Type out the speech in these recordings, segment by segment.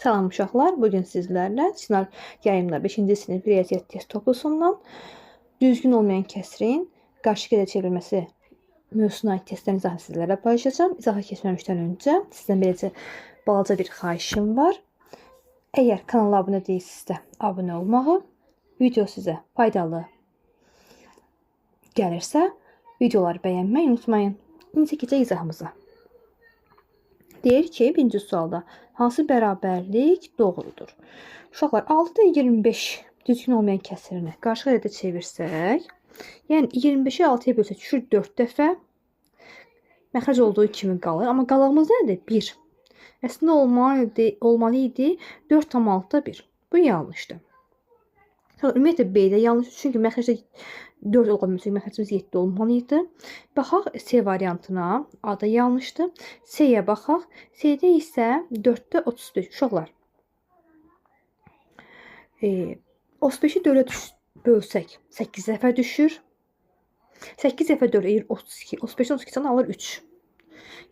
Salam uşaqlar, bugün sizlərlə Çınar yayımlar 5-ci sinif riyaziyyat test toplusundan düzgün olmayan kəsrin qarışıq edə çevrilməsi mövzusuna aid testlərin izahını sizlərlə paylaşacağam. İzaha keçməmişdən öncə sizdən beləcə balaca bir xahişim var. Əgər kanala abunə deyilsinizsə, abunə olmağı, video sizə faydalı gəlirsə, videoları bəyənməyi unutmayın. İndi keçək izahımıza. Deyir ki, birinci sualda hansı bərabərlik doğrudur? Uşaqlar, 6-da 25 düzgün olmayan kəsirini qarışıq ədədə çevirsək, yəni 25-i 6-ya bölsək düşür 4 dəfə. Məxrəc olduğu kimi qalır. Amma qalığımız nədir? 1. Əslində olmalı idi 4,6-da 1. Bu yanlışdır. Ümumiyyətlə B-də yanlışdır. Çünki məxrəcdə 4 ola bilməz, məxrəcimiz 7 olmalı idi. Baxaq C variantına. A da yanlışdır. C-yə baxaq. C-də isə 4-də 35. Uşaqlar, 35-i 4-ə bölsək 8 dəfə düşür. 8 dəfə 4 eləyir 32. 35-dən 32-dən alır 3.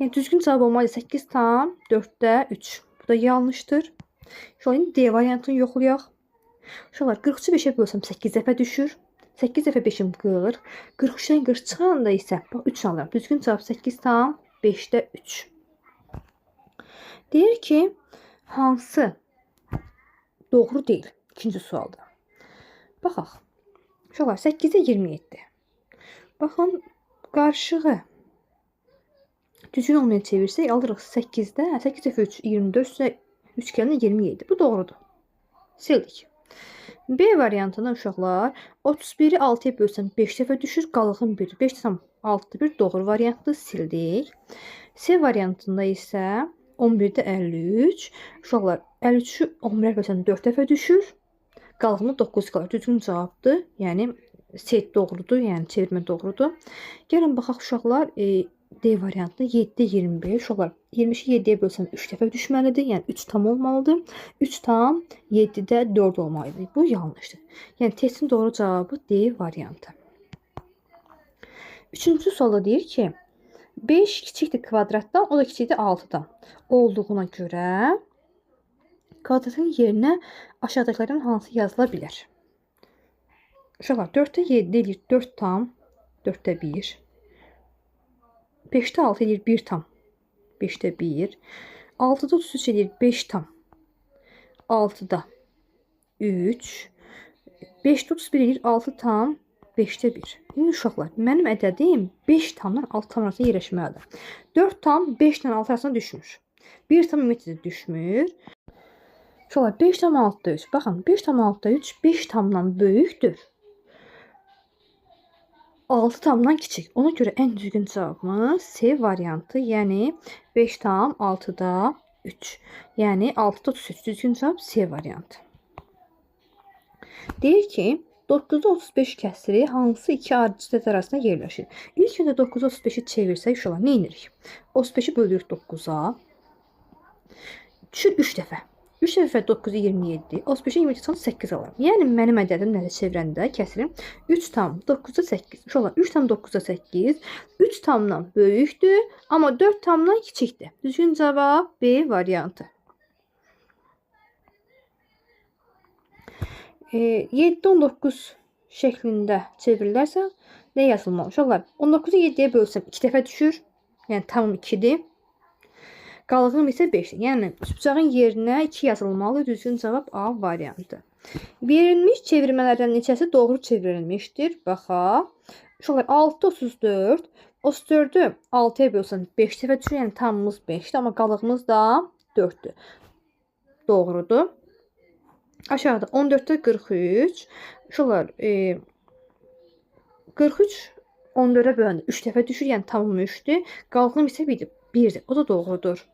Yəni düzgün cavab olmalıdır 8,4-də 3. Bu da yanlışdır. Uşaqlar, indi D variantını yoxlayaq. Uşaqlar, 43-ü 5-ə bölsəm 8 dəfə düşür. 8 dəfə 5-im 40. 43-dən 40 çıxanda isə bax 3 alıram. Düzgün cavab 8,5-də 3. Deyir ki, hansı doğru deyil? İkinci sualda. Baxaq. Uşaqlar, 8-də 27. Baxın, qarışığı düzgün olmayan çevirsək alırıq 8-də. 8 dəfə 3, 24, 3 gəlində 27. Bu doğrudur. Sildik. B variantında uşaqlar 31-i 6-ya bölsəm 5 dəfə düşür, qalığım 1. 5,6 1 doğru variantdır, sildik. C variantında isə 11-də 53. Uşaqlar, 53-ü 11-ə bölsəm 4 dəfə düşür. Qalığımda 9 qalır. Düzgün cavabdır. Yəni C doğrudur, yəni çevirmə doğrudur. Gəlin baxaq uşaqlar, D variantında 7-də 25. Uşaqlar, 25-i 7-yə bölsəm 3 dəfə düşməlidir. Yəni 3 tam olmalıdır. 3 tam 7-də 4 olmalıdır. Bu yanlışdır. Yəni testin doğru cavabı D variantı. Üçüncü sualda deyir ki, 5 kiçikdir kvadratdan, o da kiçikdir 6-dan olduğuna görə kvadratın yerinə aşağıdakılardan hansı yazıla bilər? Uşaqlar, 4-də 7 eləyir 4 tam 4-də 1. 5-də 6 eləyir 1 tam 5-də 1. 6-da 33 eləyir 5 tam 6-da 3. 5-də 31 eləyir 6 tam 5-də 1. İndi uşaqlar, mənim ədədim 5 tamdan 6 tam arasında yerləşməlidir. 4 tam 5 ilə 6 arasında düşmür. 1 tam ümumiyyətlə düşmür. Uşaqlar, 5 tam 6-da 3. Baxın, 5 tam 6-da 3 5 tamdan böyükdür. 6 tamdan kiçik. Ona görə ən düzgün cavabımız C variantı, yəni 5 tam 6-da 3. Yəni 6-da 33. Düzgün cavab C variantı. Deyir ki, 9-da 35 kəsiri hansı iki ardıcıl ədəd arasında yerləşir? İlk öncə 9-da 35-i çevirsək, uşaqlar, nə edirik? 35-i bölürük 9-a. Düşür 3 dəfə. 3 dəfə 9-u 27, 35-i 27 8 alıram. Yəni mənim ədədim nədə çevirəndə kəsirim 3 tam 9-da 8. Uşaqlar, 3 tam 9-da 8, 3 tamdan böyükdür, amma 4 tamdan kiçikdir. Düzgün cavab B variantı. 7-də 19 şəklində çevrilərsə nə yazılmalı? Uşaqlar, 19-u 7-yə bölsəm 2 dəfə düşür. Yəni tamam 2-dir. Qalığım isə 5-dir. Yəni üçbucağın yerinə 2 yazılmalı. Düzgün cavab A variantı. Verilmiş çevirmələrdən neçəsi doğru çevrilmişdir? Baxaq. Uşaqlar, 6-da 34. 34-ü 6-ya bölsəm 5 dəfə düşür. Yəni tamamımız 5-dir, amma qalığımız da 4-dür. Doğrudur. Aşağıda 14-də 43. Uşaqlar, 43 14-ə böləndə 3 dəfə düşür. Yəni tamam 3-dür. Qalığım isə 1-dir. O da doğrudur.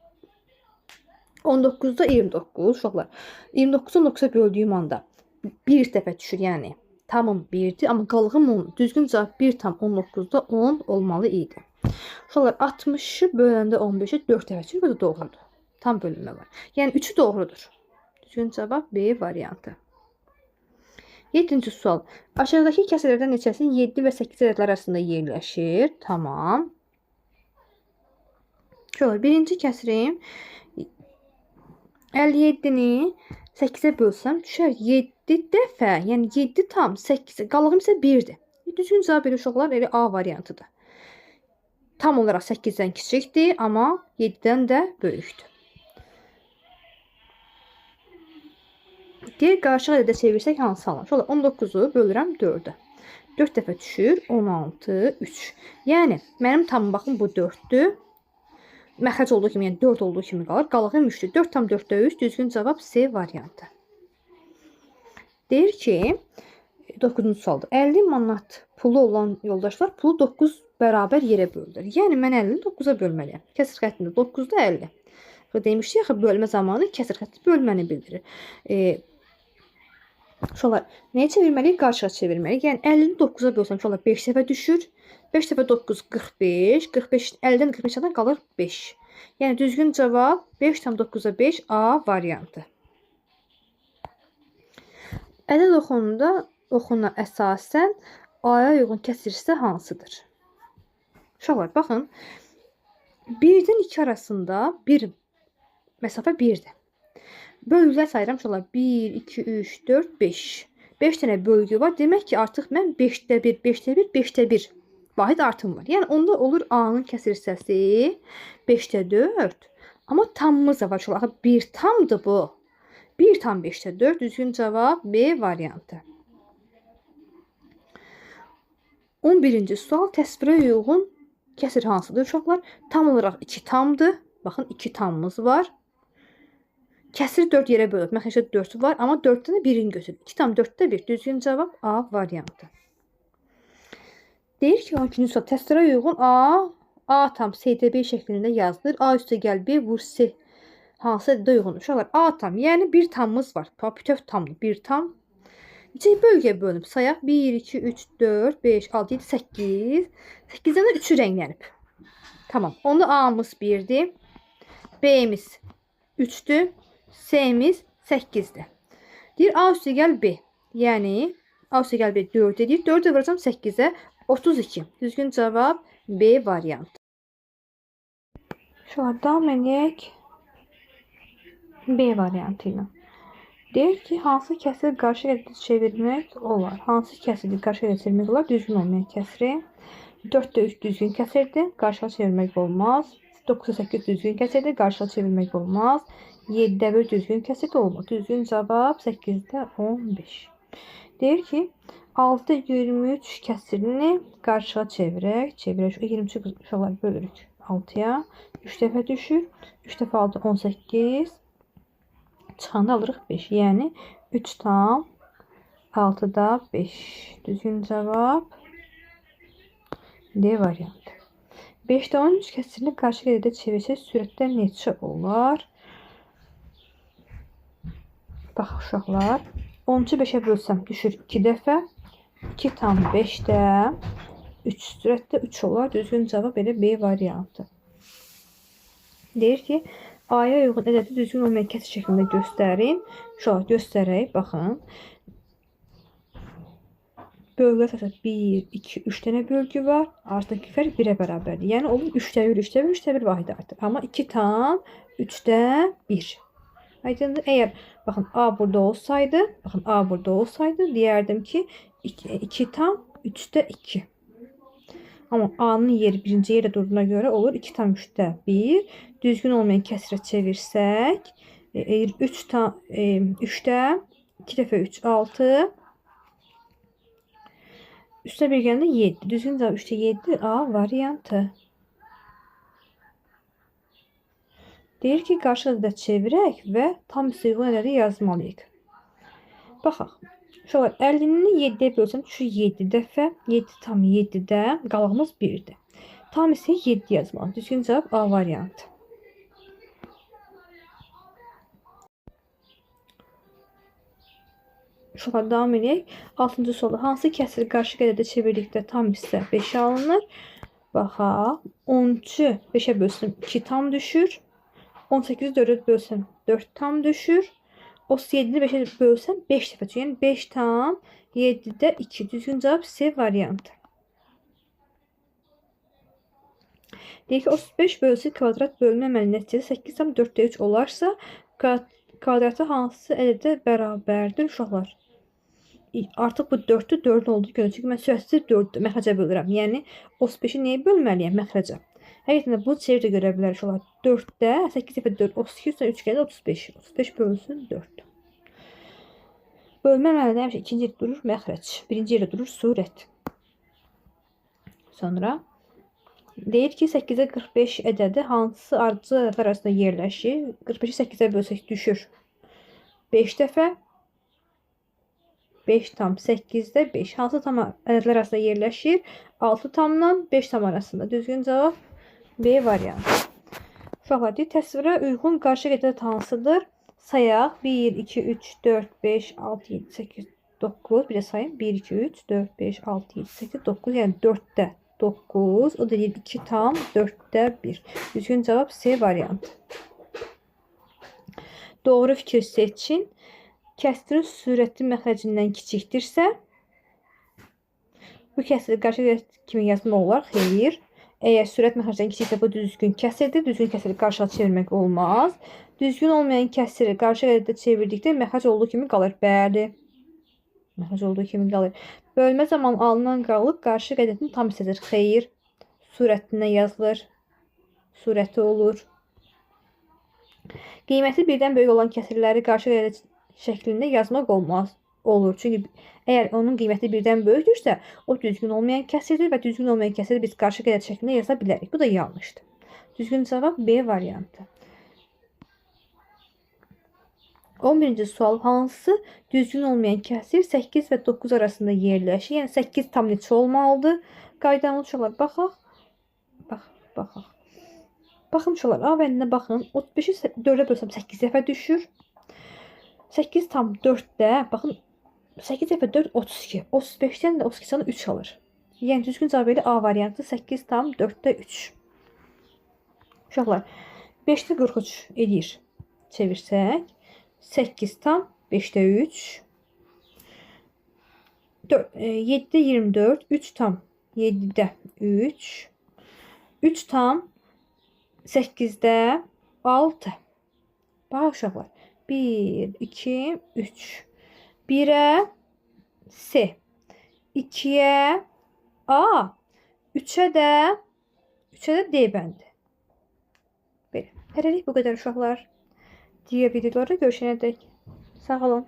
19-da 29 uşaqlar. 29-u 19-a böldüyüm anda 1 dəfə düşür, yəni tamam 1-dir, amma qalığım 10. Düzgün cavab 1 tam 19-da 10 olmalı idi. Uşaqlar, 60-ı böləndə 15-i 4 dəfə düşür, bu da doğrudur. Tam bölünmə var. Yəni 3-ü doğrudur. Düzgün cavab B variantı. 7-ci sual. Aşağıdakı kəsrlərdən neçəsi 7 və 8 ədədlər arasında yerləşir? Tamam. Uşaqlar, birinci kəsirim 57-ni 8-ə bölsəm düşər 7 dəfə, yəni 7 tam 8-ə, qalığım isə 1-dir. Düzgün cavab verir uşaqlar, elə A variantıdır. Tam olaraq 8-dən kiçikdir, amma 7-dən də böyükdür. Deyir, qarışıq ədədə çevirsək hansı alınır? Uşaqlar, 19-u bölürəm 4-ə. 4 dəfə düşür, 16, 3. Yəni, mənim tamım, baxın, bu 4-dür. Məxrəc olduğu kimi, yəni 4 olduğu kimi qalır. Qalığım 3-dür. 4 tam 4-də 3. Düzgün cavab C variantı. Deyir ki, 9-cu sualdır. 50 manat pulu olan yoldaşlar pulu 9 bərabər yerə böldür. Yəni, mən 50-ni 9-a bölməliyəm. Kəsir xəttində 9-da 50. Demişdik axı, bölmə zamanı kəsir xətti bölməni bildirir. Uşaqlar, nəyə çevirməliyik? Qarşığa çevirməliyik. Yəni, 50-ni 9-a bölsəm, uşaqlar, 5 dəfə düşür. 5 dəfə 9, 45. 45, 50-dən 45-dən qalır 5. Yəni, düzgün cavab 5 tam 9-a 5 A variantı. Ədəd oxuna əsasən A-ya uyğun kəsirsə hansıdır? Uşaqlar, baxın, 1-dən 2 arasında bir məsafə 1-dir. Bölgülər sayıram uşaqlar. 1, 2, 3, 4, 5. 5 dənə bölgü var. Demək ki, artıq mən 5-də 1, 5-də 1, 5-də 1 vahid artım var. Yəni, onda olur A-nın kəsir hissəsi 5-də 4. Amma tamımız da var uşaqlar. 1 tamdır bu. 1 tam 5-də 4. Düzgün cavab B variantı. 11-ci sual. Təsvirə uyğun kəsir hansıdır uşaqlar? Tam olaraq 2 tamdır. Baxın, 2 tamımız var. Kəsir 4 yerə bölüb. Məxrəcdə 4 var, amma 4-dən də 1-ini götürür. 2 tam 4-də 1. Düzgün cavab A variantı. Deyir ki, 12-ci sual. Təsvirə uyğun A tam C-də B şəklində yazılır. A üstə gəl B, vur C. Hansı ədədə uyğundur? Uşaqlar, A tam, yəni 1 tamımız var. Bütöv tamdır. 1 tam. Neçə bölgəyə bölünüb? Sayaq. 1, 2, 3, 4, 5, 6, 7, 8. 8-dən də 3-ü rənglənib. Tamam. Onda A-mız 1-dir. B-miz 3-dür. C-miz 8-dir. Deyir, A üstə gəl B. Yəni, A üstə gəl B 4 edir. 4-ə vuracam 8-ə 32. Düzgün cavab B variantı. Uşaqlar, davam edək B variantı ilə. Deyir ki, hansı kəsiri qarışıq ədədə çevirmək olar? Hansı kəsiri qarışıq ədədə çevirmək olar? Düzgün olmayan kəsiri. 4-də 3 düzgün kəsirdir. Qarışığa çevirmək olmaz. 9-da 8 düzgün kəsirdir. Qarışığa çevirmək olmaz. 7-də 1 düzgün kəsir olmaz. Düzgün cavab 8-də 15. Deyir ki, 6-23 kəsirini qarışığa çevirək. Çevirək. 23 uşaqlar bölürük 6-ya. 3 dəfə düşür. 3 dəfə 6, 18. Çıxanda alırıq 5. Yəni 3 tam 6-da 5. Düzgün cavab D variantı. 5-də 13 kəsirini qarışıq ədədə çevirsək sürətdə neçə olar? Bax uşaqlar, 13-ü 5-ə bölsəm düşür 2 dəfə. 2 tam 5-də 3 sürətdə 3 olar. Düzgün cavab elə B variantı. Deyir ki, A-ya uyğun ədədi düzgün olmayan kəsir şəklində göstərin. Uşaqlar, göstərək, baxın. Bölgülər sayılır. 1, 2, 3 dənə bölgü var. Arasındakı fərq 1-ə bərabərdir. Yəni, olur 3-də 1, 3-də 1, 3-də 1 vahid artır. Amma 2 tam 3-də 1. Aydındır. Əgər, baxın, A burada olsaydı, baxın, A burada olsaydı, deyərdim ki, 2 tam 3-də 2. Amma A-nın yeri birinci yerdə durduğuna görə olur 2 tam 3-də 1. Düzgün olmayan kəsirə çevirsək, 3 tam 3-də 2 dəfə 3, 6. Üstə bir gələndə 7. Düzgün cavab 3-də 7 A variantı. Deyir ki, qarışıq ədədə çevirək və tam hissə uyğun ədədi yazmalıyıq. Baxaq. Uşaqlar, 50-ni 7-yə bölsəm düşür 7 dəfə. 7 tam 7-də qalığımız 1-dir. Tam hissəyə 7 yazmalıyıq. Düzgün cavab A variantı. Uşaqlar, davam edək. 6-cı sualda hansı kəsiri qarışıq ədədə çevirdikdə tam hissə 5 alınır? Baxaq. 13-ü 5-ə bölsəm 2 tam düşür. 18-i 4-ə bölsəm 4 tam düşür. 37-ni 5-ə bölsəm 5 dəfə düşür. Yəni 5 tam 7-də 2. Düzgün cavab C variantı. Deyir ki, 35 bölüsü kvadrat bölmə əməli nəticəsi 8 tam 4-də 3 olarsa, kvadratı hansı ədədə bərabərdir uşaqlar? Artıq bu 4-dür, 4-ün olduğu görünür. Çünki mən sürətsiz 4-dür, məxrəcə bölürəm. Yəni 35-i nəyə bölməliyəm? Məxrəcə. Həqiqətən də bunu çevir də görə bilər uşaqlar. 4-də 8 dəfə 4, 32 üstünə 3 gəlir, 35. 35 bölünsün 4. Bölmə əməlində həmişə ikinci yerdə durur məxrəc. Birinci yerdə durur surət. Sonra deyir ki, 8-ə 45 ədədi hansı ardıcıl ədədlər arasında yerləşir? 45-i 8-ə bölsək düşür 5 dəfə. 5 tam 8-də 5. Hansı tam ədədlər arasında yerləşir? 6 tamla 5 tam arasında. Düzgün cavab B variantı. Uşaqlar deyir, təsvirə uyğun qarışıq ədəd hansıdır? Sayaq 1, 2, 3, 4, 5, 6, 7, 8, 9. Bir də sayın. 1, 2, 3, 4, 5, 6, 7, 8, 9. Yəni 4-də 9. O da deyir 2 tam 4-də 1. Düzgün cavab C variantı. Doğru fikir seçin. Kəsrin sürəti məxrəcindən kiçikdirsə, bu kəsri qarışıq ədəd kimi yazmaq olar? Xeyr. Əgər sürət məxrəcdən kiçiksə, bu düzgün kəsirdir. Düzgün kəsiri qarışığa çevirmək olmaz. Düzgün olmayan kəsiri qarışıq ədədə çevirdikdə məxrəc olduğu kimi qalır. Bəli. Məxrəc olduğu kimi qalır. Bölmə zamanı alınan qalıq qarışıq ədədin tam hissəsidir. Xeyr. Surətinə yazılır. Surəti olur. Qiyməti birdən böyük olan kəsirləri qarışıq ədəd şəklində yazmaq olmaz. Olur. Çünki əgər onun qiyməti birdən böyükdürsə, o düzgün olmayan kəsirdir və düzgün olmayan kəsiri biz qarışıq ədəd şəklində yaza bilərik. Bu da yanlışdır. Düzgün cavab B variantı. 11-ci sual hansı düzgün olmayan kəsir 8 və 9 arasında yerləşir? Yəni 8 tam neçə olmalıdır? Qaydamız uşaqlar, baxaq. Baxaq. Baxın uşaqlar, A bəndinə baxın. 35-i 4-ə bölsəm 8 dəfə düşür. 8 tam 4-də, baxın, 8 dəfə 4, 32. 35-dən də 32-dən 3 alır. Yəni, düzgün cavab elə A variantı 8 tam 4-də 3. Uşaqlar, 5-də 43 eləyir. Çevirsək, 8 tam 5-də 3. 7-də 24, 3 tam 7-də 3. 3 tam 8-də 6. Bax, uşaqlar. 1, 2, 3. 1-ə C, 2-yə A, 3-ə də D bəndi. Belə. Hələlik bu qədər uşaqlar. Digər videolarda görüşənə dək. Sağ olun.